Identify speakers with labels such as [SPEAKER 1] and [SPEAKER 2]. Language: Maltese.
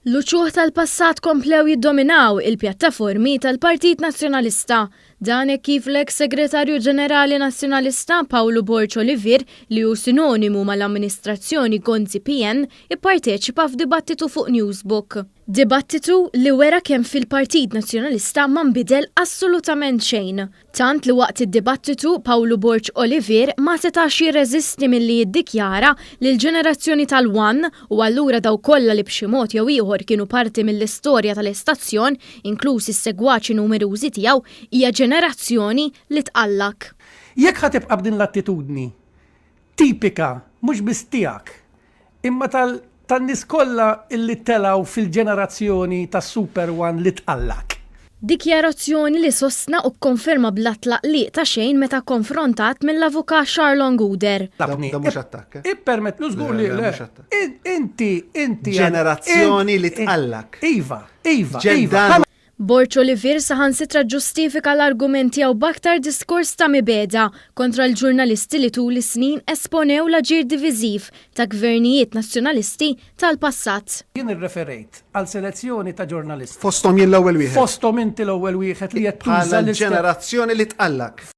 [SPEAKER 1] L-uċuħ tal-passat komplew jiddominaw il-pjattaformi tal-Partit Nazzjonalista. Dan hekk kif l-eks Segretarju Ġenerali Nazzjonalista Pawlu Borg Olivier, li hu sinonimu mal-amministrazzjoni Gonzi-PN, ipparteċipa f'dibattitu fuq Newsbook. Dibattitu li wera kemm fil-Partit Nazzjonalista ma nbidel assolutament xejn. Tant li waqt id-dibattitu Pawlu Borg Olivier ma setax jirreżisti milli jiddikjara li l-ġenerazzjoni tal-One, u allura dawk kollha li b'xi mod jew ieħor kienu parti mill-istorja tal-istazzjon, inkluż is-segwaċi numerużi tiegħu, hija ġenerazzjoni li tqallak.
[SPEAKER 2] Jekk ħa tibqa' b'din l-attitudni tipika mhux biss tiegħek imma tal tan-nies kollha illi telgħu fil-ġenerazzjoni tas-Super One li tqallak.
[SPEAKER 1] Dikjarazzjoni li sostna u kkonferma bla tlaqliq ta' xejn meta kkonfrontat mill-Avukat Charlon Gouder.
[SPEAKER 3] Da mhux attakk, eh?
[SPEAKER 2] Ippermett, żgur li
[SPEAKER 3] Le, le,
[SPEAKER 2] le.
[SPEAKER 3] mhux attakk.
[SPEAKER 2] Inti, inti.
[SPEAKER 3] Ġenerazzjoni li tqallak.
[SPEAKER 2] Iva, iva,
[SPEAKER 3] Ġen
[SPEAKER 2] iva.
[SPEAKER 3] dan
[SPEAKER 1] Borg Olivier saħansitra ġġustifika l-argument tiegħu b'aktar diskors ta' mibegħda kontra l-ġurnalisti li tul is-snin esponew l-aġir diviżiv ta' gvernijiet Nazzjonalisti tal-passat.
[SPEAKER 2] Jien irreferejt għal selezzjoni ta' ġurnalisti.
[SPEAKER 3] Fosthom jien l-ewwel wieħed.
[SPEAKER 2] Fosthom inti l-ewwel wieħed li qed tuża
[SPEAKER 3] Bħala
[SPEAKER 2] l-istess.
[SPEAKER 3] l-ġenerazzjoni li tqallak.